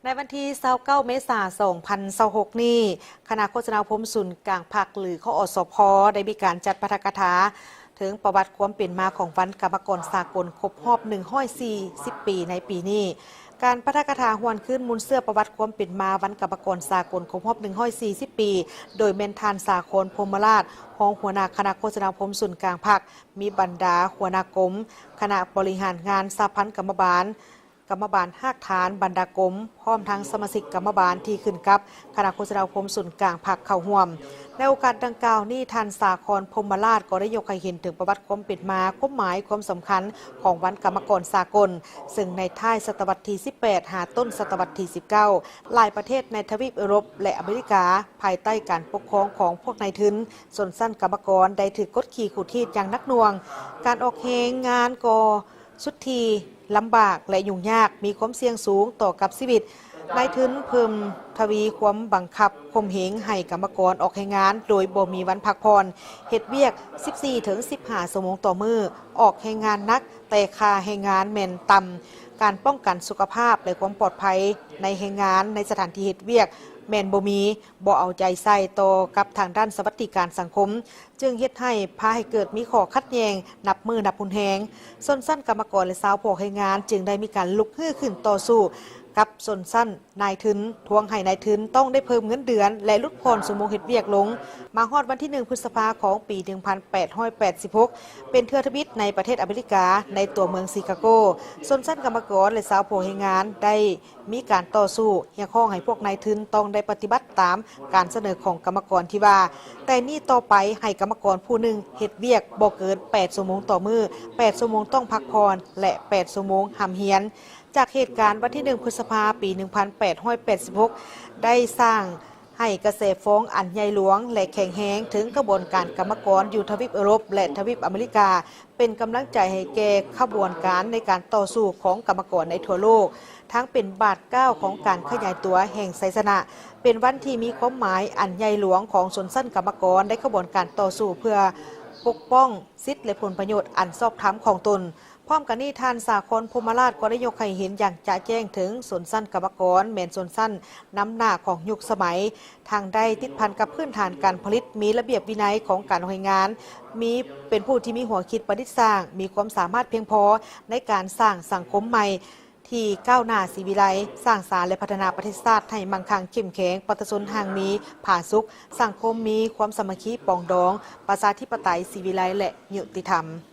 ໃນວັນທີຊາວເກົ້າ ເມສາ ສອງພັນຊາວຫົກນີ້, ຄະນະໂຄສະນາອົບຮົມສູນກາງພັກ ຫຼື ຄອສພ ໄດ້ມີການຈັດປາຖະກະຖາເຖິງປະຫວັດຄວາມເປັນມາຂອງວັນກຳມະກອນສາກົນຄົບຮອບ ໜຶ່ງຮ້ອຍສີ່ສິບປີໃນປີນີ້. ການປາຖະກະຖາຫວນຄືນມູນເຊື້ອປະຫວັດຄວາມເປັນມາວັນກຳມະກອນສາກົນຄົບຮອບ ໜຶ່ງຮ້ອຍສີ່ສິບປີ ໂດຍແມ່ນທ່ານ ສາຄອນ ພົມມະລາດ ຮອງຫົວໜ້າຄະນະໂຄສະນາອົບຮົມສູນກາງພັກ, ມີບັນດາຫົວໜ້າກົມ, ຄະນະບໍລິຫານງານ, ສະຫະພັນກຳມະບານ, ກຳມະບານຮາກຖານບັນດາກົມ, ພ້ອມທັງສະມາຊິກກຳມະບານທີ່ຂຶ້ນກັບຄະນະໂຄສະນາອົບຮົມສູນກາງພັກເຂົ້າຮ່ວມ. ໃນໂອກາດດັ່ງກ່າວນີ້, ທ່ານ ສາຄອນ ພົມມະລາດ ກໍໄດ້ຍົກໃຫ້ເຫັນເຖິງປະຫວັດຄວາມເປັນມາ, ຄວາມໝາຍ, ຄວາມສຳຄັນຂອງວັນກຳມະກອນສາກົນ, ເຊິ່ງໃນທ້າຍສະຕະວັດທີສິບແປດ ຫາຕົ້ນສະຕະວັດທີສິບເກົ້າ, ຫຼາຍປະເທດໃນທະວີບເອີຣົບ ແລະ ອາເມລິກາ, ພາຍໃຕ້ການປົກຄອງຂອງພວກນາຍທຶນ, ຊົນຊັ້ນກຳມະກອນໄດ້ຖືກກົດຂີ່ຂູດຮີດຢ່າງໜັກໜ່ວງ. ການອອກແຮງງານກໍ ສຸດທີ່ລຳບາກ ແລະ ຫຍຸ້ງຍາກ, ມີຄວາມສ່ຽງສູງຕໍ່ກັບຊີວິດ. ນາຍທຶນເພີ່ມທະວີຄວາມບັງຄັບຂົ່ມເຫງໃຫ້ກຳມະກອນອອກແຮງງານໂດຍບໍ່ມີວັນພັກຜ່ອນ, ເຮັດວຽກສິບສີ່ເຖິງສິບຫ້າຊົ່ວໂມງຕໍ່ມື້, ອອກແຮງງານໜັກ, ແຕ່ຄ່າແຮງງານແມ່ນຕ່ຳ. ການປ້ອງກັນສຸຂະພາບ ແລະ ຄວາມປອດໄພໃນແຮງງານໃນສະຖານທີ່ເຮັດວຽກແມ່ນບໍ່ມີ, ບໍ່ເອົາໃຈໃສ່ຕໍ່ກັບທາງດ້ານສະຫວັດດີການສັງຄົມ, ຈຶ່ງເຮັດໃຫ້ ພາໃຫ້ເກີດມີຂໍ້ຂັດແຍ່ງນັບມື້ນັບຮຸນແຮງ. ຊົນຊັ້ນກຳມະກອນ ແລະ ຊາວພວກແຮງງານຈຶ່ງໄດ້ມີການລຸກຮືຂຶ້ນຕໍ່ສູ້ກັບຊົນຊັ້ນນາຍທຶນ, ທວງໃຫ້ນາຍທຶນຕ້ອງໄດ້ເພີ່ມເງິນເດືອນ ແລະ ຫຼຸດຜ່ອນຊົ່ວໂມງເຮັດວຽກລົງ. ມາຮອດວັນທີໜຶ່ງ ພຶດສະພາ ຂອງປີໜຶ່ງພັນແປດຮ້ອຍແປດສິບຫົກ ເປັນເທື່ອທຳອິດໃນປະເທດອາເມລິກາ, ໃນຕົວເມືອງຊີຄາໂກ, ຊົນຊັ້ນກຳມະກອນ ແລະ ຊາວພວກແຮງງານໄດ້ ມີການຕໍ່ສູ້ຮຽກຮ້ອງໃຫ້ພວກນາຍທຶນຕ້ອງໄດ້ປະຕິບັດຕາມການສະເໜີຂອງກຳມະກອນທີ່ວ່າ, ແຕ່ນີ້ຕໍ່ໄປໃຫ້ກຳມະກອນຜູ້ໜຶ່ງເຮັດວຽກບໍ່ເກີນແປດຊົ່ວໂມງຕໍ່ມື້, ແປດຊົ່ວໂມງຕ້ອງພັກຜ່ອນ ແລະ ແປດຊົ່ວໂມງຮ່ຳຮຽນ. ຈາກເຫດການວັນທີໜຶ່ງ ພຶດສະພາ ປີໜຶ່ງພັນແປດຮ້ອຍແປດສິບຫົກ ໄດ້ສ້າງໃຫ້ກະແສຟ້ອງອັນໃຫຍ່ຫຼວງ ແລະ ແຂງແຮງເຖິງຂະບວນການກຳມະກອນຢູ່ທະວີບເອີຣົບ ແລະ ທະວີບອາເມລິກາ, ເປັນກຳລັງໃຈໃຫ້ແກ່ຂະບວນການໃນການຕໍ່ສູ້ຂອງກຳມະກອນໃນທົ່ວໂລກ, ທັງເປັນບາດກ້າວຂອງການຂະຫຍາຍຕົວແຫ່ງໄຊຊະນະ, ເປັນວັນທີ່ມີຄວາມໝາຍອັນໃຫຍ່ຫຼວງຂອງຊົນຊັ້ນກຳມະກອນໃນຂະບວນການຕໍ່ສູ້ເພື່ອປົກປ້ອງສິດ ແລະ ຜົນປະໂຫຍດອັນຊອບທຳຂອງຕົນ. ພ້ອມກັນນີ້, ທ່ານ ສາຄອນ ພົມມະລາດ ກໍໄດ້ຍົກໃຫ້ເຫັນຢ່າງຈະແຈ້ງເຖິງຊົນຊັ້ນກຳມະກອນແມ່ນຊົນຊັ້ນນຳໜ້າຂອງຍຸກສະໄໝ, ທັງໄດ້ຕິດພັນກັບພື້ນຖານການຜະລິດ, ມີລະບຽບວິໄນຂອງການແຮງງານ, ມີ ເປັນຜູ້ທີ່ມີຫົວຄິດປະດິດສ້າງ, ມີຄວາມສາມາດພຽງພໍໃນການສ້າງສັງຄົມໃໝ່ທີ່ກ້າວໜ້າສີວິໄລ, ສ້າງສານ ແລະ ພັດທະນາປະເທດຊາດໃຫ້ມັ່ງຄັ່ງເຂັ້ມແຂງ, ປະຊາຊົນຮັ່ງມີຜາສຸກ, ສັງຄົມມີຄວາມສາມັກຄີປອງດອງ, ປະຊາທິປະໄຕ, ສີວິໄລ ແລະ ຍຸຕິທຳ.